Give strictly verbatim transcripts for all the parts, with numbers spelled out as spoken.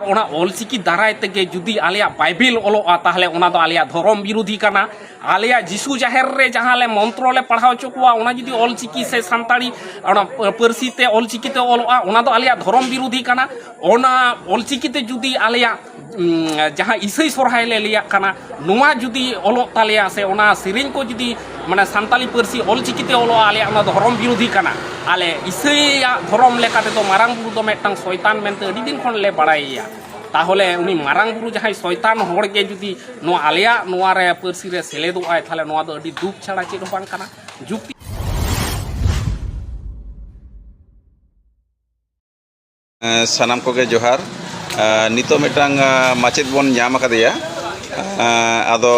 ᱚᱱᱟ ᱚᱞᱪᱤᱠᱤ ᱫᱟᱨᱟᱭ ᱛᱮᱜᱮ ᱡᱩᱫᱤ ᱟᱞᱮᱭᱟᱜ ᱵᱟᱭᱵᱮᱞ ᱚᱞᱚᱜᱼᱟ, ᱛᱟᱦᱚᱞᱮ ᱚᱱᱟ ᱫᱚ ᱟᱞᱮᱭᱟᱜ ᱫᱷᱚᱨᱚᱢ ᱵᱤᱨᱳᱫᱷᱤ ᱠᱟᱱᱟ᱾ ᱟᱞᱮᱭᱟᱜ ᱡᱤᱥᱩ ᱡᱟᱦᱮᱨ ᱨᱮ ᱡᱟᱦᱟᱸ ᱞᱮ ᱢᱚᱱᱛᱨᱚ ᱞᱮ ᱯᱟᱲᱦᱟᱣ ᱦᱚᱪᱚ ᱠᱚᱣᱟ, ᱚᱱᱟ ᱡᱩᱫᱤ ᱚᱞᱪᱤᱠᱤ ᱥᱮ ᱥᱟᱱᱛᱟᱲᱤ ᱚᱱᱟ ᱯᱟᱹᱨᱥᱤ ᱛᱮ ᱚᱞᱪᱤᱠᱤ ᱛᱮ ᱚᱞᱚᱜᱼᱟ, ᱚᱱᱟ ᱫᱚ ᱟᱞᱮᱭᱟᱜ ᱫᱷᱚᱨᱚᱢ ᱵᱤᱨᱳᱫᱷᱤ ᱠᱟᱱᱟ᱾ ᱚᱱᱟ ᱚᱞᱪᱤᱠᱤ ᱛᱮ ᱡᱩᱫᱤ ᱟᱞᱮᱭᱟᱜ, ᱩᱢ, ᱡᱟᱦᱟᱸ ᱤᱥᱟᱹᱭ ᱥᱚᱨᱦᱟᱭ ᱞᱮ ᱞᱟᱹᱭᱟᱜ ᱠᱟᱱᱟ, ᱱᱚᱣᱟ ᱡᱩᱫᱤ ᱚᱞᱚᱜ ᱛᱟᱞᱮᱭᱟ ᱥᱮ ᱚᱱᱟ ᱥᱮᱨᱮᱧ ᱠᱚ ᱡᱩᱫᱤ, ᱢᱟᱱᱮ, ᱥᱟᱱᱛᱟᱲᱤ ᱯᱟᱹᱨᱥᱤ ᱚᱞᱪᱤᱠᱤ ᱛᱮ ᱚᱞᱚᱜᱼᱟ, ᱟᱞᱮᱭᱟᱜ ᱚᱱᱟ ᱫᱚ ᱫᱷᱚᱨᱚᱢ ᱵᱤᱨᱳᱫᱷᱤ ᱠᱟᱱᱟ᱾ ᱟᱞᱮ ᱤᱥᱟᱹᱭᱟᱜ ᱫᱷᱚᱨᱚᱢ ᱞᱮᱠᱟ ᱛᱮᱫᱚ ᱢᱟᱨᱟᱝ ᱵᱩᱨᱩ ᱫᱚ ᱢᱤᱫᱴᱟᱝ ᱥᱚᱭᱛᱟᱱ ᱢᱮᱱᱛᱮ ᱟᱹᱰᱤ ᱫᱤᱱ ᱠᱷᱚᱱ ᱞᱮ ᱵᱟᱲᱟᱭᱮᱭᱟ᱾ ᱛᱟᱦᱚᱞᱮ ᱩᱱᱤ ᱢᱟᱨᱟᱝ ᱵᱩᱨᱩ ᱡᱟᱦᱟᱸᱭ ᱥᱚᱭᱛᱟᱱ ᱦᱚᱲ ᱜᱮ ᱡᱩᱫᱤ ᱱᱚᱣᱟ ᱟᱞᱮᱭᱟᱜ ᱱᱚᱣᱟ ᱨᱮ ᱯᱟᱹᱨᱥᱤ ᱨᱮ ᱥᱮᱞᱮᱫᱚᱜ ᱟᱭ, ᱛᱟᱦᱚᱞᱮ ᱱᱚᱣᱟ ᱫᱚ ᱟᱹᱰᱤ ᱫᱩᱠ ᱪᱷᱟᱲᱟ ᱪᱮᱫ ᱦᱚᱸ ᱵᱟᱝ ᱠᱟᱱᱟ᱾ ᱡᱩᱠᱛᱤ᱾ ᱮᱸ, ᱥᱟᱱᱟᱢ ᱠᱚᱜᱮ ᱡᱚᱦᱟᱨ᱾ ᱮᱸ, ᱱᱤᱛᱚᱜ ᱢᱤᱫᱴᱟᱝ, ᱮᱸ, ᱢᱟᱪᱮᱫ ᱵᱚᱱ ᱧᱟᱢ ᱟᱠᱟᱫᱮᱭᱟ᱾ ᱮᱸ, ᱟᱫᱚ,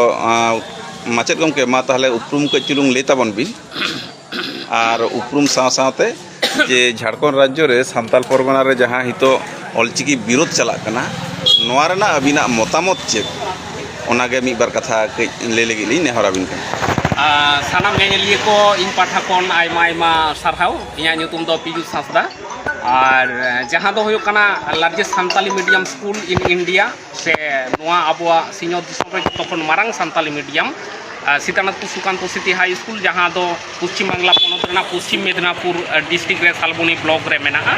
ᱮᱸ, ᱢᱟᱪᱮᱫ ᱜᱚᱢᱠᱮ, ᱢᱟ ᱛᱟᱦᱚᱞᱮ ᱩᱯᱨᱩᱢ ᱠᱟᱹᱡ ᱪᱩᱞᱩᱝ ᱞᱟᱹᱭ ᱛᱟᱵᱚᱱ ᱵᱤᱱ᱾ ᱟᱨ ᱩᱯᱨᱩᱢ ᱥᱟᱶ ᱥᱟᱶᱛᱮ ᱡᱮ ᱡᱷᱟᱲᱠᱷᱚᱸᱰ ᱨᱟᱡᱽᱡᱚ ᱨᱮ ᱥᱟᱱᱛᱟᱞ ᱯᱚᱨᱜᱚᱱᱟ ᱨᱮ ᱡᱟᱦᱟᱸ ᱱᱤᱛᱚᱜ ᱚᱞᱪᱤᱠᱤ ᱵᱤᱨᱳᱫᱷ ᱪᱟᱞᱟᱜ ᱠᱟᱱᱟ, ᱱᱚᱣᱟ ᱨᱮᱱᱟᱜ ᱟᱹᱵᱤᱱᱟᱜ ᱢᱚᱛᱟᱢᱚᱛ ᱪᱮᱫ? ᱚᱱᱟᱜᱮ ᱢᱤᱫ ᱵᱟᱨ ᱠᱟᱛᱷᱟ ᱠᱟᱹᱡ ᱞᱟᱹᱭ ᱞᱟᱹᱜᱤᱫ ᱞᱤᱧ ᱱᱮᱦᱚᱨ ᱟᱹᱵᱤᱱ ᱠᱟᱱᱟ᱾ ᱟᱨ ᱥᱟᱱᱟᱢ ᱧᱮᱧᱮᱞᱤᱭᱟᱹ ᱠᱚ, ᱤᱧ ᱯᱟᱦᱴᱟ ᱠᱷᱚᱱ ᱟᱭᱢᱟ ᱟᱭᱢᱟ ᱥᱟᱨᱦᱟᱣ᱾ ᱤᱧᱟᱹᱜ ᱧᱩᱛᱩᱢ ᱫᱚ ᱯᱤᱭᱩᱥ ᱦᱟᱸᱥᱫᱟ᱾ ᱟᱨ ᱡᱟᱦᱟᱸ ᱫᱚ ᱦᱩᱭᱩᱜ ᱠᱟᱱᱟ largest Santali medium school in India, ᱥᱮ ᱱᱚᱣᱟ ᱟᱵᱚᱣᱟᱜ ᱥᱤᱧᱚᱛ ᱫᱤᱥᱚᱢ ᱨᱮ ᱡᱚᱛᱚ ᱠᱷᱚᱱ ᱢᱟᱨᱟᱝ ᱥᱟᱱᱛᱟᱞᱤ ᱢᱤᱰᱤᱭᱟᱢ, ᱟᱨ ᱥᱤᱛᱟᱱᱟᱛᱷᱯᱩᱨ ᱥᱩᱠᱟᱱᱛᱚ ᱥᱤᱴᱤ ᱦᱟᱭ ᱥᱠᱩᱞ, ᱡᱟᱦᱟᱸ ᱫᱚ ᱯᱚᱥᱪᱤᱢ ᱵᱟᱝᱞᱟ ᱯᱚᱱᱚᱛ ᱨᱮᱱᱟᱜ ᱯᱚᱥᱪᱤᱢ ᱢᱮᱫᱽᱱᱟᱯᱩᱨ, ᱟᱨ, ᱰᱤᱥᱴᱨᱤᱠᱴ ᱨᱮ ᱥᱟᱞᱵᱚᱱᱤ ᱵᱞᱚᱠ ᱨᱮ ᱢᱮᱱᱟᱜᱼᱟ᱾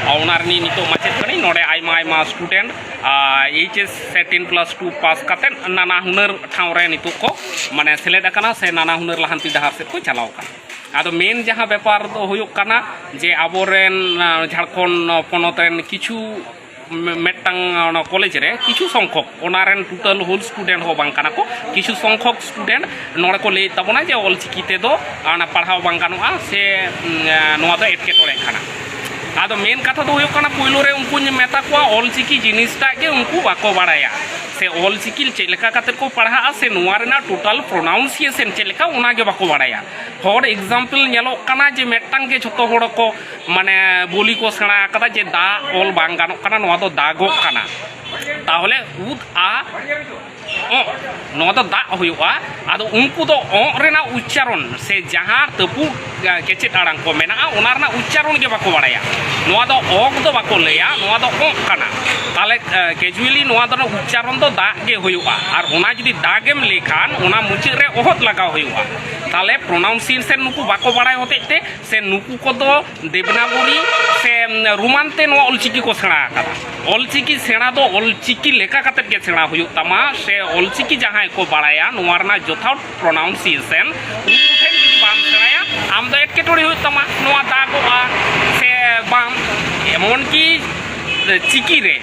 ᱟᱨ ᱚᱱᱟ ᱨᱤᱱᱤᱡ ᱱᱤᱛᱚᱜ ᱢᱟᱪᱮᱫ ᱠᱟᱹᱱᱟᱹᱧ᱾ ᱱᱚᱰᱮ ᱟᱭᱢᱟ ᱟᱭᱢᱟ ᱥᱴᱩᱰᱮᱱᱴ, ᱟᱨ, ᱮᱭᱤᱪ ᱮᱥ ᱥᱮ ᱴᱮᱱ ᱯᱞᱟᱥ ᱴᱩ ᱯᱟᱥ ᱠᱟᱛᱮᱫ ᱱᱟᱱᱟ ᱦᱩᱱᱟᱹᱨ ᱴᱷᱟᱶ ᱨᱮ ᱱᱤᱛᱚᱜ ᱠᱚ, ᱢᱟᱱᱮ, ᱥᱮᱞᱮᱫ ᱟᱠᱟᱱᱟ ᱥᱮ ᱱᱟᱱᱟ ᱦᱩᱱᱟᱹᱨ ᱞᱟᱦᱟᱱᱛᱤ ᱰᱟᱦᱟᱨ ᱥᱮᱫ ᱠᱚ ᱪᱟᱞᱟᱣ ᱟᱠᱟᱱᱟ᱾ ᱟᱫᱚ ᱢᱮᱱ ᱡᱟᱦᱟᱸ ᱵᱮᱯᱟᱨ ᱫᱚ ᱦᱩᱭᱩᱜ ᱠᱟᱱᱟ ᱡᱮ ᱟᱵᱚᱨᱮᱱ, ᱟᱸ, ᱡᱷᱟᱲᱠᱷᱚᱸᱰ ᱯᱚᱱᱚᱛ ᱨᱮᱱ ᱠᱤᱪᱷᱩ ᱢᱮ-, ᱢᱤᱫᱴᱟᱝ ᱚᱱᱟ ᱠᱚᱞᱮᱡᱽ ᱨᱮ ᱠᱤᱪᱷᱩ ᱥᱚᱝᱠᱷᱚᱠ, ᱚᱱᱟ ᱨᱮᱱ ᱴᱳᱴᱟᱞ ᱦᱳᱞ ᱥᱴᱩᱰᱮᱱᱴ ᱦᱚᱸ ᱵᱟᱝ ᱠᱟᱱᱟ ᱠᱚ, ᱠᱤᱪᱷᱩ ᱥᱚᱝᱠᱷᱚᱠ ᱥᱴᱩᱰᱮᱱᱴ ᱱᱚᱰᱮ ᱠᱚ ᱞᱟᱹᱭᱮᱫ ᱛᱟᱵᱚᱱᱟ ᱡᱮ ᱚᱞᱪᱤᱠᱤ ᱛᱮᱫᱚ ᱚᱱᱟ ᱯᱟᱲᱦᱟᱣ ᱵᱟᱝ ᱜᱟᱱᱚᱜᱼᱟ ᱥᱮ, ᱩᱸ, ᱱᱚᱣᱟ ᱫᱚ ᱮᱴᱠᱮᱴᱚᱬᱮ ᱠᱟᱱᱟ᱾ ᱟᱫᱚ ᱢᱮᱱ ᱠᱟᱛᱷᱟ ᱫᱚ ᱦᱩᱭᱩᱜ ᱠᱟᱱᱟ, ᱯᱳᱭᱞᱳ ᱨᱮ ᱩᱱᱠᱩᱧ ᱢᱮᱛᱟ ᱠᱚᱣᱟ ᱚᱞᱪᱤᱠᱤ ᱡᱤᱱᱤᱥᱴᱟᱜ ᱜᱮ ᱩᱱᱠᱩ ᱵᱟᱠᱚ ᱵᱟᱲᱟᱭᱟ, ᱥᱮ ᱚᱞᱪᱤᱠᱤ ᱪᱮᱫ ᱞᱮᱠᱟ ᱠᱟᱛᱮ ᱠᱚ ᱯᱟᱲᱦᱟᱜᱼᱟ, ᱥᱮ ᱱᱚᱣᱟ ᱨᱮᱱᱟᱜ ᱴᱳᱴᱟᱞ ᱯᱨᱚᱱᱟᱣᱩᱱᱥᱤᱭᱮᱥᱚᱱ ᱪᱮᱫ ᱞᱮᱠᱟ, ᱚᱱᱟ ᱜᱮ ᱵᱟᱠᱚ ᱵᱟᱲᱟᱭᱟ᱾ For example, ᱧᱮᱞᱚᱜ ᱠᱟᱱᱟ ᱡᱮ ᱢᱤᱫᱴᱟᱝ ᱜᱮ ᱡᱷᱚᱛᱚ ᱦᱚᱲ ᱠᱚ, ᱢᱟᱱᱮ, ᱵᱳᱞᱤ ᱠᱚ ᱥᱮᱬᱟ ᱟᱠᱟᱫᱟ ᱡᱮ ᱫᱟ ᱚᱞ ᱵᱟᱝ ᱜᱟᱱᱚᱜ ᱠᱟᱱᱟ, ᱱᱚᱣᱟ ᱫᱚ ᱫᱟᱜᱚᱜ ᱠᱟᱱᱟ᱾ ᱛᱟᱦᱚᱞᱮ ᱩᱫ ᱟ ᱚᱸᱜ, ᱱᱚᱣᱟ ᱫᱚ ᱫᱟᱜ ᱦᱩᱭᱩᱜᱼᱟ᱾ ᱟᱫᱚ ᱩᱱᱠᱩ ᱫᱚ ᱚᱸᱜ ᱨᱮᱱᱟᱜ ᱩᱪᱪᱟᱨᱚᱱ ᱥᱮ ᱡᱟᱦᱟᱸ ᱛᱟᱹᱯᱩᱜ, ᱮ, ᱠᱮᱪᱮᱫ ᱟᱲᱟᱝ ᱠᱚ ᱢᱮᱱᱟᱜᱼᱟ, ᱚᱱᱟ ᱨᱮᱱᱟᱜ ᱩᱪᱪᱟᱨᱚᱱ ᱜᱮ ᱵᱟᱠᱚ ᱵᱟᱲᱟᱭᱟ᱾ ᱱᱚᱣᱟ ᱫᱚ ᱚᱸᱜ ᱫᱚ ᱵᱟᱠᱚ ᱞᱟᱹᱭᱟ, ᱱᱚᱣᱟ ᱫᱚ ᱚᱸᱜ ᱠᱟᱱᱟ᱾ ᱛᱟᱦᱚᱞᱮ, ᱮ, casually ᱱᱚᱣᱟ ᱫᱚ ᱩᱪᱪᱟᱨᱚᱱ ᱫᱚ ᱫᱟᱜ ᱜᱮ ᱦᱩᱭᱩᱜᱼᱟ᱾ ᱟᱨ ᱚᱱᱟ ᱡᱩᱫᱤ ᱫᱟᱜ ᱮᱢ ᱞᱟᱹᱭ ᱠᱷᱟᱱ, ᱚᱱᱟ ᱢᱩᱪᱟᱹᱫ ᱨᱮ ᱚᱦᱚᱫ ᱞᱟᱜᱟᱣ ᱦᱩᱭᱩᱜᱼᱟ᱾ ᱛᱟᱦᱚᱞᱮ pronunciation ᱱᱩᱠᱩ ᱵᱟᱠᱚ ᱵᱟᱲᱟᱭ ᱦᱚᱛᱮᱡ ᱛᱮ, ᱥᱮ ᱱᱩᱠᱩ ᱠᱚᱫᱚ ᱫᱮᱵᱽᱱᱟᱜᱚᱨᱤ ᱥᱮ ᱨᱳᱢᱟᱱ ᱛᱮ ᱱᱚᱣᱟ ᱚᱞᱪᱤᱠᱤ ᱠᱚ ᱥᱮᱬᱟ ᱟᱠᱟᱫᱟ᱾ ᱚᱞᱪᱤᱠᱤ ᱥᱮᱬᱟ ᱫᱚ ᱚᱞᱪᱤᱠᱤ ᱞᱮᱠᱟ ᱠᱟᱛᱮᱫ ᱜᱮ ᱥᱮᱬᱟ ᱦᱩᱭᱩᱜ ᱛᱟᱢᱟ, ᱥᱮ ᱚᱞᱪᱤᱠᱤ ᱡᱟᱦᱟᱸᱭ ᱠᱚ ᱵᱟᱲᱟᱭᱟ ᱱᱚᱣᱟ ᱨᱮᱱᱟᱜ ᱡᱚᱛᱷᱟᱛ pronunciation, ᱩᱱᱠᱩ ᱴᱷᱮᱱ ᱡᱩᱫᱤ ᱵᱟᱢ ᱥᱮᱬᱟᱭᱟ, ᱟᱢ ᱫᱚ ᱮᱴᱠᱮᱴᱚᱬᱮ ᱦᱩᱭᱩᱜ ᱛᱟᱢᱟ, ᱱᱚᱣᱟ ᱫᱟᱜᱚᱜᱼᱟ ᱥᱮ ᱵᱟᱝ᱾ ᱮᱢᱚᱱᱠᱤ ᱪᱤᱠᱤ ᱨᱮ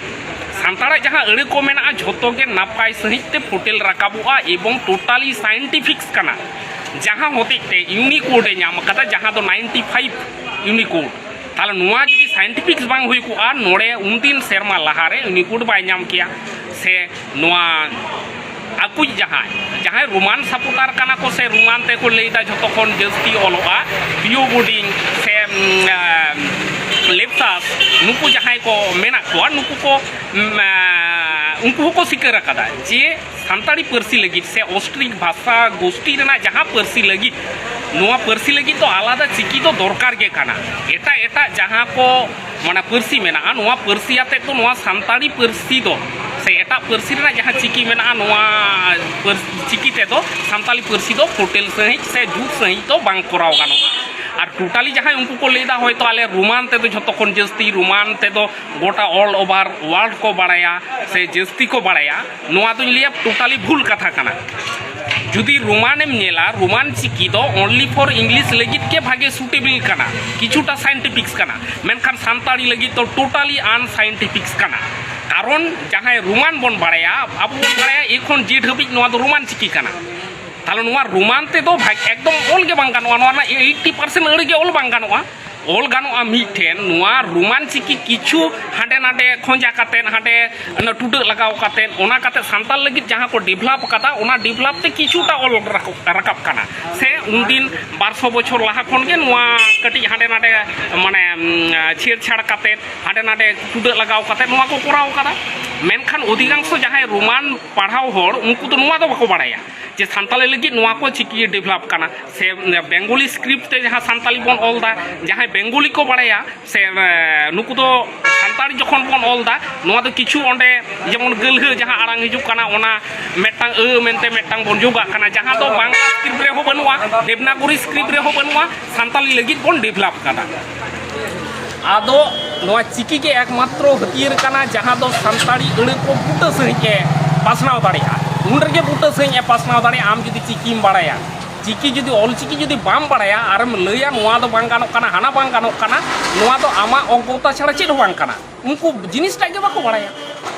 ᱥᱟᱱᱛᱟᱲᱟᱜ ᱡᱟᱦᱟᱸ ᱟᱹᱲᱟᱹ ᱠᱚ ᱢᱮᱱᱟᱜᱼᱟ, ᱡᱷᱚᱛᱚ ᱜᱮ ᱱᱟᱯᱟᱭ ᱥᱟᱺᱦᱤᱡ ᱛᱮ ᱯᱷᱩᱴᱮᱞ ᱨᱟᱠᱟᱵᱚᱜᱼᱟ ᱮᱵᱚᱝ totally scientifics ᱠᱟᱱᱟ, ᱡᱟᱦᱟᱸ ᱦᱚᱛᱮᱡ ᱛᱮ Unicode ᱮ ᱧᱟᱢ ᱟᱠᱟᱫᱟ, ᱡᱟᱦᱟᱸ ᱫᱚ ninety five Unicode᱾ ᱛᱟᱦᱚᱞᱮ ᱱᱚᱣᱟ ᱡᱩᱫᱤ scientifics ᱵᱟᱝ ᱦᱩᱭ ᱠᱚᱜᱼᱟ, ᱱᱚᱰᱮ ᱩᱱᱫᱤᱱ ᱥᱮᱨᱢᱟ ᱞᱟᱦᱟᱨᱮ Unicode ᱵᱟᱭ ᱧᱟᱢ ᱠᱮᱭᱟ, ᱥᱮ ᱱᱚᱣᱟ ᱟᱠᱚᱭᱤᱡ ᱡᱟᱦᱟᱸᱭ, ᱡᱟᱦᱟᱸᱭ ᱨᱳᱢᱟᱱ supporter ᱠᱟᱱᱟ ᱠᱚ ᱥᱮ ᱨᱳᱢᱟᱱ ᱛᱮᱠᱚ ᱞᱟᱹᱭᱫᱟ ᱡᱷᱚᱛᱚ ᱠᱷᱚᱱ ᱡᱟᱹᱥᱛᱤ ᱚᱞᱚᱜᱼᱟ, ᱯᱤᱭᱳ ᱵᱳᱨᱰᱤᱝ ᱥᱮ, ᱩᱢ, ᱟᱢ, ᱞᱮᱯᱥᱟᱥ, ᱱᱩᱠᱩ ᱡᱟᱦᱟᱸᱭ ᱠᱚ ᱢᱮᱱᱟᱜ ᱠᱚᱣᱟ, ᱱᱩᱠᱩ ᱠᱚ, ᱩᱢ, ᱟ, ᱩᱱᱠᱩ ᱦᱚᱸᱠᱚ ᱥᱤᱠᱟᱹᱨ ᱟᱠᱟᱫᱟ ᱡᱮ ᱥᱟᱱᱛᱟᱲᱤ ᱯᱟᱹᱨᱥᱤ ᱞᱟᱹᱜᱤᱫ ᱥᱮ ᱚᱥᱴᱨᱤᱠ ᱵᱷᱟᱥᱟ ᱜᱳᱥᱴᱤ ᱨᱮᱱᱟᱜ ᱡᱟᱦᱟᱸ ᱯᱟᱹᱨᱥᱤ ᱞᱟᱹᱜᱤᱫ, ᱱᱚᱣᱟ ᱯᱟᱹᱨᱥᱤ ᱞᱟᱹᱜᱤᱫ ᱫᱚ ᱟᱞᱟᱫᱟ ᱪᱤᱠᱤ ᱫᱚ ᱫᱚᱨᱠᱟᱨ ᱜᱮ ᱠᱟᱱᱟ᱾ ᱮᱴᱟᱜ ᱮᱴᱟᱜ ᱡᱟᱦᱟᱸ ᱠᱚ ᱢᱟᱱᱮ ᱯᱟᱹᱨᱥᱤ ᱢᱮᱱᱟᱜᱼᱟ, ᱱᱚᱣᱟ ᱯᱟᱹᱨᱥᱤ ᱟᱛᱮᱫ ᱫᱚ ᱱᱚᱣᱟ ᱥᱟᱱᱛᱟᱲᱤ ᱯᱟᱹᱨᱥᱤ ᱫᱚ ᱥᱮ ᱮᱴᱟᱜ ᱯᱟᱹᱨᱥᱤ ᱨᱮᱱᱟᱜ ᱡᱟᱦᱟᱸ ᱪᱤᱠᱤ ᱢᱮᱱᱟᱜᱼᱟ, ᱱᱚᱣᱟ ᱯᱟᱹᱨᱥᱤ, ᱪᱤᱠᱤ ᱛᱮᱫᱚ ᱥᱟᱱᱛᱟᱲᱤ ᱯᱟᱹᱨᱥᱤ ᱫᱚ ᱯᱷᱩᱴᱮᱞ ᱥᱟᱺᱦᱤᱡ ᱥᱮ ᱡᱩᱛ ᱥᱟᱺᱦᱤᱡ ᱫᱚ ᱵᱟᱝ ᱠᱚᱨᱟᱣ ᱜᱟᱱᱚᱜᱼᱟ᱾ ᱟᱨ totally ᱡᱟᱦᱟᱸᱭ ᱩᱱᱠᱩ ᱠᱚ ᱞᱟᱹᱭᱫᱟ, ᱦᱚᱭᱛᱳ ᱟᱞᱮ ᱨᱳᱢᱟᱱ ᱛᱮᱫᱚ ᱡᱷᱚᱛᱚ ᱠᱷᱚᱱ ᱡᱟᱹᱥᱛᱤ, ᱨᱳᱢᱟᱱ ᱛᱮᱫᱚ ᱜᱚᱴᱟ all over world ᱠᱚ ᱵᱟᱲᱟᱭᱟ ᱥᱮ ᱡᱟᱹᱥᱛᱤ ᱠᱚ ᱵᱟᱲᱟᱭᱟ, ᱱᱚᱣᱟ ᱫᱚᱧ ᱞᱟᱹᱭᱟ totally ᱵᱷᱩᱞ ᱠᱟᱛᱷᱟ ᱠᱟᱱᱟ᱾ ᱡᱩᱫᱤ ᱨᱳᱢᱟᱱᱮᱢ ᱧᱮᱞᱟ, ᱨᱳᱢᱟᱱ ᱪᱤᱠᱤ ᱫᱚ only for English ᱞᱟᱹᱜᱤᱫ ᱜᱮ ᱵᱷᱟᱜᱮ suitable ᱠᱟᱱᱟ, ᱠᱤᱪᱷᱩᱴᱟ scientifics ᱠᱟᱱᱟ, ᱢᱮᱱᱠᱷᱟᱱ ᱥᱟᱱᱛᱟᱲᱤ ᱞᱟᱹᱜᱤᱫ ᱫᱚ totally unscientifics ᱠᱟᱱᱟ᱾ ᱠᱟᱨᱚᱱ ᱡᱟᱦᱟᱸᱭ ᱨᱳᱢᱟᱱ ᱵᱚᱱ ᱵᱟᱲᱟᱭᱟ, ᱟᱵᱚ ᱵᱚᱱ ᱵᱟᱲᱟᱭᱟ A ᱠᱷᱚᱱ Z ᱦᱟᱹᱵᱤᱡ ᱱᱚᱣᱟ ᱫᱚ ᱨᱳᱢᱟᱱ ᱪᱤᱠᱤ ᱠᱟᱱᱟ᱾ ᱛᱟᱦᱞᱮ ᱱᱚᱣᱟ ᱨᱳᱢᱟᱱ ᱛᱮᱫᱚ ᱵᱷᱟᱜ-, ᱮᱠᱫᱚᱢ ᱚᱞ ᱜᱮ ᱵᱟᱝ ᱜᱟᱱᱚᱜᱼᱟ, ᱱᱚᱣᱟ ᱨᱮᱱᱟᱜ eighty percent ᱟᱹᱲᱟᱹ ᱜᱮ ᱚᱞ ᱵᱟᱝ ᱜᱟᱱᱚᱜᱼᱟ᱾ ᱚᱞ ᱜᱟᱱᱚᱜᱼᱟ ᱢᱤᱫᱴᱷᱮᱱ, ᱱᱚᱣᱟ ᱨᱳᱢᱟᱱ ᱪᱤᱠᱤ ᱠᱤᱪᱷᱩ ᱦᱟᱸᱰᱮ ᱱᱟᱰᱮ ᱠᱷᱚᱸᱡᱟ ᱠᱟᱛᱮᱫ, ᱦᱟᱸᱰᱮ ᱚᱱᱟ ᱴᱩᱰᱟᱹᱜ ᱞᱟᱜᱟᱣ ᱠᱟᱛᱮᱫ, ᱚᱱᱟ ᱠᱟᱛᱮᱫ ᱥᱟᱱᱛᱟᱲ ᱞᱟᱹᱜᱤᱫ ᱡᱟᱦᱟᱸ ᱠᱚ develop ᱟᱠᱟᱫᱟ, ᱚᱱᱟ develop ᱛᱮ ᱠᱤᱪᱷᱩᱴᱟ ᱚᱞ ᱨᱟᱠᱟᱵ, ᱨᱟᱠᱟᱵ ᱠᱟᱱᱟ᱾ ᱥᱮ ᱩᱱᱫᱤᱱ ᱵᱟᱨ ᱥᱚ ᱵᱚᱪᱷᱚᱨ ᱞᱟᱦᱟ ᱠᱷᱚᱱ ᱜᱮ ᱱᱚᱣᱟ ᱠᱟᱹᱴᱤᱡ ᱦᱟᱸᱰᱮ ᱱᱟᱰᱮ, ᱢᱟᱱᱮ, ᱩᱢ, ᱪᱷᱮᱲᱪᱷᱟᱲ ᱠᱟᱛᱮᱫ, ᱦᱟᱸᱰᱮ ᱱᱟᱰᱮ ᱴᱩᱰᱟᱹᱜ ᱞᱟᱜᱟᱣ ᱠᱟᱛᱮᱫ ᱱᱚᱣᱟ ᱠᱚ ᱠᱚᱨᱟᱣ ᱠᱟᱫᱟ᱾ ᱢᱮᱱᱠᱷᱟᱱ ᱚᱫᱷᱤᱠᱟᱝᱥᱚ ᱡᱟᱦᱟᱸᱭ ᱨᱳᱢᱟᱱ ᱯᱟᱲᱦᱟᱣ ᱦᱚᱲ, ᱩᱱᱠᱩ ᱫᱚ ᱱᱚᱣᱟ ᱫᱚ ᱵᱟᱠᱚ ᱵᱟᱲᱟᱭᱟ ᱡᱮ ᱥᱟᱱᱛᱟᱞᱤ ᱞᱟᱹᱜᱤᱫ ᱱᱚᱣᱟ ᱠᱚ ᱪᱤᱠᱤ ᱰᱮᱵᱷᱞᱚᱯ ᱠᱟᱱᱟ, ᱥᱮ ᱵᱮᱝᱜᱚᱞᱤ ᱥᱠᱨᱤᱯᱴ ᱛᱮ ᱡᱟᱦᱟᱸ ᱥᱟᱱᱛᱟᱞᱤ ᱵᱚᱱ ᱚᱞ ᱮᱫᱟ, ᱡᱟᱦᱟᱸᱭ ᱵᱮᱝᱜᱚᱞᱤ ᱠᱚ ᱵᱟᱲᱟᱭᱟ, ᱥᱮ ᱮ, ᱱᱩᱠᱩ ᱫᱚ ᱥᱟᱱᱛᱟᱲᱤ ᱡᱚᱠᱷᱚᱱ ᱵᱚᱱ ᱚᱞ ᱮᱫᱟ, ᱱᱚᱣᱟ ᱫᱚ ᱠᱤᱪᱷᱩ ᱚᱸᱰᱮ ᱡᱮᱢᱚᱱ ᱜᱟᱹᱞᱦᱟᱹ ᱡᱟᱦᱟᱸ ᱟᱲᱟᱝ ᱦᱤᱡᱩᱜ ᱠᱟᱱᱟ, ᱚᱱᱟ ᱢᱤᱫᱴᱟᱝ ᱟᱹ ᱢᱮᱱᱛᱮ ᱢᱤᱫᱴᱟᱝ ᱵᱚᱱ ᱡᱳᱜᱟᱜ ᱠᱟᱱᱟ, ᱡᱟᱦᱟᱸ ᱫᱚ ᱵᱟᱝᱞᱟ ᱥᱠᱨᱤᱯᱴ ᱨᱮᱦᱚᱸ ᱵᱟᱹᱱᱩᱜᱼᱟ, ᱫᱮᱵᱽᱱᱟᱜᱚᱨᱤ ᱥᱠᱨᱤᱯᱴ ᱨᱮᱦᱚᱸ ᱵᱟᱹᱱᱩᱜᱼᱟ, ᱥᱟᱱᱛᱟᱞᱤ ᱞᱟᱹᱜᱤᱫ ᱵᱚᱱ ᱰᱮᱵᱷᱞᱚᱯ ᱠᱟᱫᱟ᱾ ᱟᱫᱚ ᱱᱚᱣᱟ ᱪᱤᱠᱤ ᱜᱮ ᱮᱠᱢᱟᱛᱨᱚ ᱦᱟᱹᱛᱭᱟᱹᱨ ᱠᱟᱱᱟ, ᱡᱟᱦᱟᱸ ᱫᱚ ᱥᱟᱱᱛᱟᱲᱤ ᱟᱹᱲᱟᱹ ᱠᱚ ᱵᱩᱴᱟᱹ ᱥᱟᱺᱦᱤᱡ ᱮ ᱯᱟᱥᱱᱟᱣ ᱫᱟᱲᱮᱭᱟᱜᱼᱟ᱾ ᱩᱱ ᱨᱮᱜᱮ ᱵᱩᱴᱟᱹ ᱥᱟᱺᱦᱤᱡ ᱮ ᱯᱟᱥᱱᱟᱣ ᱫᱟᱲᱮᱭᱟᱜᱼᱟ, ᱟᱢ ᱡᱩᱫᱤ ᱪᱤᱠᱤᱢ ᱵᱟᱲᱟᱭᱟ᱾ ᱪᱤᱠᱤ ᱡᱩᱫᱤ, ᱚᱞ ᱪᱤᱠᱤ ᱡᱩᱫᱤ ᱵᱟᱢ ᱵᱟᱲᱟᱭᱟ, ᱟᱨᱮᱢ ᱞᱟᱹᱭᱟ ᱱᱚᱣᱟ ᱫᱚ ᱵᱟᱝ ᱜᱟᱱᱚᱜ ᱠᱟᱱᱟ, ᱦᱟᱱᱟ ᱵᱟᱝ ᱜᱟᱱᱚᱜ ᱠᱟᱱᱟ, ᱱᱚᱣᱟ ᱫᱚ ᱟᱢᱟᱜ ᱚᱜᱽᱜᱚᱛᱟ ᱪᱷᱟᱲᱟ ᱪᱮᱫ ᱦᱚᱸ ᱵᱟᱝ ᱠᱟᱱᱟ᱾ ᱩᱱᱠᱩ ᱡᱤᱱᱤᱥᱴᱟᱜ ᱜᱮ ᱵᱟᱠᱚ ᱵᱟᱲᱟᱭᱟ᱾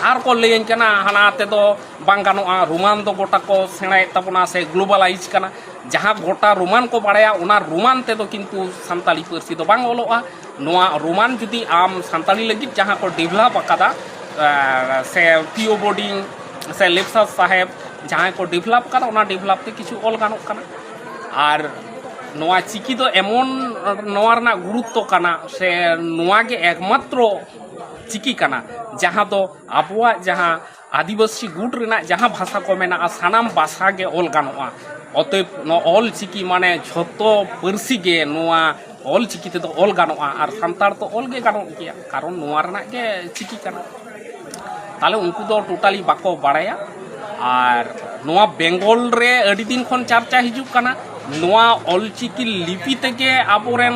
ᱟᱨ ᱠᱚ ᱞᱟᱹᱭᱟᱹᱧ ᱠᱟᱱᱟ, ᱦᱟᱱᱟ ᱛᱮᱫᱚ ᱵᱟᱝ ᱜᱟᱱᱚᱜᱼᱟ, ᱨᱳᱢᱟᱱ ᱫᱚ ᱜᱚᱴᱟ ᱠᱚ ᱥᱮᱬᱟᱭᱮᱫ ᱛᱟᱵᱚᱱᱟ ᱥᱮ ᱜᱞᱳᱵᱟᱞᱟᱭᱤᱡᱽ ᱠᱟᱱᱟ᱾ ᱡᱟᱦᱟᱸ ᱜᱚᱴᱟ ᱨᱳᱢᱟᱱ ᱠᱚ ᱵᱟᱲᱟᱭᱟ, ᱚᱱᱟ ᱨᱳᱢᱟᱱ ᱛᱮᱫᱚ ᱠᱤᱱᱛᱩ ᱥᱟᱱᱛᱟᱲᱤ ᱯᱟᱹᱨᱥᱤ ᱫᱚ ᱵᱟᱝ ᱚᱞᱚᱜᱼᱟ᱾ ᱱᱚᱣᱟ ᱨᱳᱢᱟᱱ ᱡᱩᱫᱤ ᱟᱢ ᱥᱟᱱᱛᱟᱲᱤ ᱞᱟᱹᱜᱤᱫ ᱡᱟᱦᱟᱸ ᱠᱚ ᱰᱮᱵᱷᱞᱚᱯ ᱟᱠᱟᱫᱟ, ᱮ, ᱥᱮ ᱯᱤ ᱳ ᱵᱳᱨᱰᱤᱝ ᱥᱮ ᱞᱮᱯᱥᱟ ᱥᱟᱦᱮᱵᱽ ᱡᱟᱦᱟᱸᱭ ᱠᱚ ᱰᱮᱵᱷᱞᱚᱯ ᱟᱠᱟᱫᱟ, ᱚᱱᱟ ᱰᱮᱵᱷᱞᱚᱯ ᱛᱮ ᱠᱤᱪᱷᱩ ᱚᱞ ᱜᱟᱱᱚᱜ ᱠᱟᱱᱟ᱾ ᱟᱨ ᱱᱚᱣᱟ ᱪᱤᱠᱤ ᱫᱚ ᱮᱢᱚᱱ ᱱᱚᱣᱟ ᱨᱮᱱᱟᱜ ᱜᱩᱨᱩᱛᱛᱚ ᱠᱟᱱᱟ, ᱥᱮ ᱱᱚᱣᱟ ᱜᱮ ᱮᱠᱢᱟᱛᱨᱚ ᱪᱤᱠᱤ ᱠᱟᱱᱟ, ᱡᱟᱦᱟᱸ ᱫᱚ ᱟᱵᱚᱣᱟᱜ ᱡᱟᱦᱟᱸ ᱟᱹᱫᱤᱵᱟᱹᱥᱤ ᱜᱩᱴ ᱨᱮᱱᱟᱜ ᱡᱟᱦᱟᱸ ᱵᱷᱟᱥᱟ ᱠᱚ ᱢᱮᱱᱟᱜᱼᱟ, ᱥᱟᱱᱟᱢ ᱵᱷᱟᱥᱟ ᱜᱮ ᱚᱞ ᱜᱟᱱᱚᱜᱼᱟ᱾ ᱚᱛᱚᱮᱵ, ᱱᱚᱣᱟ ᱚᱞ ᱪᱤᱠᱤ ᱢᱟᱱᱮ ᱡᱷᱚᱛᱚ ᱯᱟᱹᱨᱥᱤ ᱜᱮ ᱱᱚᱣᱟ ᱚᱞ ᱪᱤᱠᱤ ᱛᱮᱫᱚ ᱚᱞ ᱜᱟᱱᱚᱜᱼᱟ, ᱟᱨ ᱥᱟᱱᱛᱟᱲ ᱛᱚ ᱚᱞ ᱜᱮ ᱜᱟᱱᱚᱜ ᱜᱮᱭᱟ, ᱠᱟᱨᱚᱱ ᱱᱚᱣᱟ ᱨᱮᱱᱟᱜ ᱜᱮ ᱪᱤᱠᱤ ᱠᱟᱱᱟ᱾ ᱛᱟᱦᱞᱮ ᱩᱱᱠᱩ ᱫᱚ ᱴᱳᱴᱟᱞᱤ ᱵᱟᱠᱚ ᱵᱟᱲᱟᱭᱟ᱾ ᱟᱨ ᱱᱚᱣᱟ ᱵᱮᱝᱜᱚᱞ ᱨᱮ ᱟᱹᱰᱤ ᱫᱤᱱ ᱠᱷᱚᱱ ᱪᱟᱨᱪᱟ ᱦᱤᱡᱩᱜ ᱠᱟᱱᱟ, ᱱᱚᱣᱟ ᱚᱞᱪᱤᱠᱤ ᱞᱤᱯᱤ ᱛᱮᱜᱮ ᱟᱵᱚᱨᱮᱱ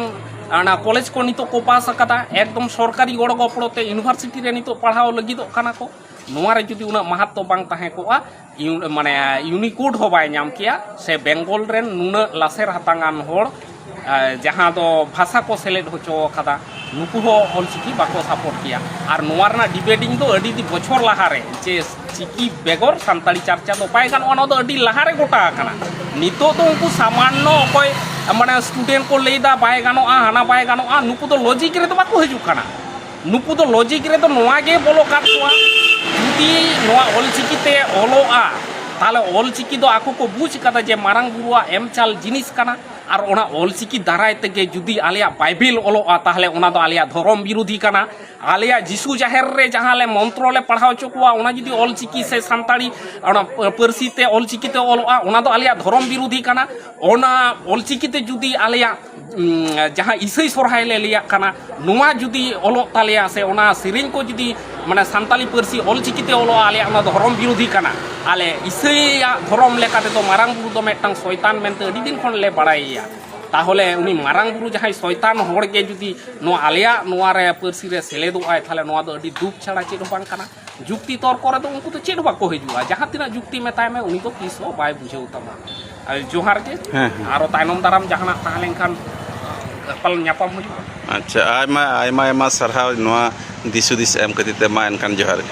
ᱚᱱᱟ ᱠᱚᱞᱮᱡᱽ ᱠᱚ ᱱᱤᱛᱚᱜ ᱠᱚ ᱯᱟᱥ ᱟᱠᱟᱫᱟ, ᱮᱠᱫᱚᱢ ᱥᱚᱨᱠᱟᱨᱤ ᱜᱚᱲᱚ ᱜᱚᱯᱚᱲᱚ ᱛᱮ ᱤᱭᱩᱱᱤᱵᱷᱟᱨᱥᱤᱴᱤ ᱨᱮ ᱱᱤᱛᱚᱜ ᱯᱟᱲᱦᱟᱣ ᱞᱟᱹᱜᱤᱫᱚᱜ ᱠᱟᱱᱟ ᱠᱚ᱾ ᱱᱚᱣᱟ ᱨᱮ ᱡᱩᱫᱤ ᱩᱱᱟᱹᱜ ᱢᱟᱦᱟᱛᱛᱚ ᱵᱟᱝ ᱛᱟᱦᱮᱸ ᱠᱚᱜᱼᱟ, ᱤᱭᱩ-, ᱢᱟᱱᱮ ᱤᱭᱩᱱᱤᱠᱳᱰ ᱦᱚᱸ ᱵᱟᱭ ᱧᱟᱢ ᱠᱮᱭᱟ, ᱥᱮ ᱵᱮᱝᱜᱚᱞ ᱨᱮᱱ ᱱᱩᱱᱟᱹᱜ ᱞᱟᱥᱮᱨ ᱦᱟᱛᱟᱝ ᱟᱱ ᱦᱚᱲ, ᱮ, ᱡᱟᱦᱟᱸ ᱫᱚ ᱵᱷᱟᱥᱟ ᱠᱚ ᱥᱮᱞᱮᱫ ᱦᱚᱪᱚ ᱟᱠᱟᱫᱟ, ᱱᱩᱠᱩ ᱦᱚᱸ ᱚᱞᱪᱤᱠᱤ ᱵᱟᱠᱚ ᱥᱟᱯᱳᱨᱴ ᱠᱮᱭᱟ᱾ ᱟᱨ ᱱᱚᱣᱟ ᱨᱮᱱᱟᱜ ᱰᱤᱵᱮᱴᱤᱝ ᱫᱚ ᱟᱹᱰᱤ ᱫᱤ-, ᱵᱚᱪᱷᱚᱨ ᱞᱟᱦᱟᱨᱮ, ᱡᱮ ᱪᱤᱠᱤ ᱵᱮᱜᱚᱨ ᱥᱟᱱᱛᱟᱲᱤ ᱪᱟᱨᱪᱟ ᱫᱚ ᱵᱟᱭ ᱜᱟᱱᱚᱜᱼᱟ, ᱱᱚᱣᱟ ᱫᱚ ᱟᱹᱰᱤ ᱞᱟᱦᱟᱨᱮ ᱜᱚᱴᱟ ᱟᱠᱟᱱᱟ᱾ ᱱᱤᱛᱚᱜ ᱫᱚ ᱩᱱᱠᱩ ᱥᱟᱢᱟᱱᱱᱚ ᱚᱠᱚᱭ, ᱢᱟᱱᱮ, ᱥᱴᱩᱰᱮᱱᱴ ᱠᱚ ᱞᱟᱹᱭᱫᱟ ᱵᱟᱭ ᱜᱟᱱᱚᱜᱼᱟ, ᱦᱟᱱᱟ ᱵᱟᱭ ᱜᱟᱱᱚᱜᱼᱟ, ᱱᱩᱠᱩ ᱫᱚ ᱞᱚᱡᱤᱠ ᱨᱮᱫᱚ ᱵᱟᱠᱚ ᱦᱤᱡᱩᱜ ᱠᱟᱱᱟ᱾ ᱱᱩᱠᱩ ᱫᱚ ᱞᱚᱡᱤᱠ ᱨᱮᱫᱚ ᱱᱚᱣᱟ ᱜᱮ ᱵᱚᱞᱚ ᱠᱟᱫ ᱠᱚᱣᱟ, ᱡᱩᱫᱤ ᱱᱚᱣᱟ ᱚᱞᱪᱤᱠᱤ ᱛᱮ ᱚᱞᱚᱜᱼᱟ, ᱛᱟᱦᱞᱮ ᱚᱞᱪᱤᱠᱤ ᱫᱚ ᱟᱠᱚ ᱠᱚ ᱵᱩᱡᱽ ᱠᱟᱫᱟ ᱡᱮ ᱢᱟᱨᱟᱝ ᱵᱩᱨᱩᱣᱟᱜ ᱮᱢ ᱪᱟᱞ ᱡᱤᱱᱤᱥ ᱠᱟᱱᱟ᱾ ᱟᱨ ᱚᱱᱟ ᱚᱞᱪᱤᱠᱤ ᱫᱟᱨᱟᱭ ᱛᱮᱜᱮ ᱡᱩᱫᱤ ᱟᱞᱮᱭᱟᱜ ᱵᱟᱭᱵᱮᱞ ᱚᱞᱚᱜᱼᱟ, ᱛᱟᱦᱚᱞᱮ ᱚᱱᱟ ᱫᱚ ᱟᱞᱮᱭᱟᱜ ᱫᱷᱚᱨᱚᱢ ᱵᱤᱨᱳᱫᱷᱤ ᱠᱟᱱᱟ᱾ ᱟᱞᱮᱭᱟᱜ ᱡᱤᱥᱩ ᱡᱟᱦᱮᱨ ᱨᱮ ᱡᱟᱦᱟᱸ ᱞᱮ ᱢᱚᱱᱛᱨᱚ ᱞᱮ ᱯᱟᱲᱦᱟᱣ ᱦᱚᱪᱚ ᱠᱚᱣᱟ, ᱚᱱᱟ ᱡᱩᱫᱤ ᱚᱞᱪᱤᱠᱤ ᱥᱮ ᱥᱟᱱᱛᱟᱲᱤ ᱚᱱᱟ ᱯᱟᱹᱨᱥᱤ ᱛᱮ ᱚᱞᱪᱤᱠᱤ ᱛᱮ ᱚᱞᱚᱜᱼᱟ, ᱚᱱᱟ ᱫᱚ ᱟᱞᱮᱭᱟᱜ ᱫᱷᱚᱨᱚᱢ ᱵᱤᱨᱳᱫᱷᱤ ᱠᱟᱱᱟ᱾ ᱚᱱᱟ ᱚᱞᱪᱤᱠᱤ ᱛᱮ ᱡᱩᱫᱤ ᱟᱞᱮᱭᱟᱜ, ᱩᱢ, ᱡᱟᱦᱟᱸ ᱤᱥᱟᱹᱭ ᱥᱚᱨᱦᱟᱭ ᱞᱮ ᱞᱟᱹᱭᱟᱜ ᱠᱟᱱᱟ, ᱱᱚᱣᱟ ᱡᱩᱫᱤ ᱚᱞᱚᱜ ᱛᱟᱞᱮᱭᱟ ᱥᱮ ᱚᱱᱟ ᱥᱮᱨᱮᱧ ᱠᱚ ᱡᱩᱫᱤ, ᱢᱟᱱᱮ, ᱥᱟᱱᱛᱟᱞᱤ ᱯᱟᱹᱨᱥᱤ ᱚᱞᱪᱤᱠᱤ ᱛᱮ ᱚᱞᱚᱜᱼᱟ, ᱟᱞᱮᱭᱟᱜ ᱚᱱᱟ ᱫᱷᱚᱨᱚᱢ ᱵᱤᱨᱳᱫᱷᱤ ᱠᱟᱱᱟ᱾ ᱟᱞᱮ ᱤᱥᱟᱹᱭᱟᱜ ᱫᱷᱚᱨᱚᱢ ᱞᱮᱠᱟ ᱛᱮᱫᱚ ᱢᱟᱨᱟᱝ ᱵᱩᱨᱩ ᱫᱚ ᱢᱤᱫᱴᱟᱝ ᱥᱚᱭᱛᱟᱱ ᱢᱮᱱᱛᱮ ᱟᱹᱰᱤ ᱫᱤᱱ ᱠᱷᱚᱱ ᱞᱮ ᱵᱟᱲᱟᱭᱮᱭᱟ᱾ ᱛᱟᱦᱚᱞᱮ ᱩᱱᱤ ᱢᱟᱨᱟᱝ ᱵᱩᱨᱩ ᱡᱟᱦᱟᱸᱭ ᱥᱚᱭᱛᱟᱱ ᱦᱚᱲ ᱜᱮ ᱡᱩᱫᱤ ᱱᱚᱣᱟ ᱟᱞᱮᱭᱟᱜ ᱱᱚᱣᱟ ᱨᱮ ᱯᱟᱹᱨᱥᱤ ᱨᱮ ᱥᱮᱞᱮᱫᱚᱜ ᱟᱭ, ᱛᱟᱦᱚᱞᱮ ᱱᱚᱣᱟ ᱫᱚ ᱟᱹᱰᱤ ᱫᱩᱠ ᱪᱷᱟᱲᱟ ᱪᱮᱫ ᱦᱚᱸ ᱵᱟᱝ ᱠᱟᱱᱟ᱾ ᱡᱩᱠᱛᱤ ᱛᱚᱨᱠᱚ ᱨᱮᱫᱚ ᱩᱱᱠᱩ ᱫᱚ ᱪᱮᱫ ᱦᱚᱸ ᱵᱟᱠᱚ ᱦᱤᱡᱩᱜᱼᱟ᱾ ᱡᱟᱦᱟᱸ ᱛᱤᱱᱟᱹᱜ ᱡᱩᱠᱛᱤ ᱢᱮᱛᱟᱭ ᱢᱮ, ᱩᱱᱤ ᱫᱚ ᱛᱤᱥ ᱦᱚᱸ ᱵᱟᱭ ᱵᱩᱡᱷᱟᱹᱣ ᱛᱟᱢᱟ᱾ ᱟᱨ ᱡᱚᱦᱟᱨ ᱜᱮ᱾ ᱦᱮᱸ, ᱦᱮᱸ᱾ ᱟᱨᱚ ᱛᱟᱭᱱᱚᱢ ᱫᱟᱨᱟᱢ ᱡᱟᱦᱟᱱᱟᱜ ᱛᱟᱦᱮᱸ ᱞᱮᱱᱠᱷᱟᱱ ᱯᱟᱞᱮᱱ ᱧᱟᱯᱟᱢ ᱦᱩᱭᱩᱜᱼᱟ᱾ ᱟᱪᱪᱷᱟ, ᱟᱭᱢᱟ, ᱟᱭᱢᱟ, ᱟᱭᱢᱟ ᱥᱟᱨᱦᱟᱣ ᱱᱚᱣᱟ ᱫᱤᱥ ᱦᱩᱫᱤᱥ ᱮᱢ ᱠᱷᱟᱹᱛᱤᱨ ᱛᱮ᱾ ᱢᱟ ᱮᱱᱠᱷᱟᱱ ᱡᱚᱦᱟᱨ ᱜᱮ᱾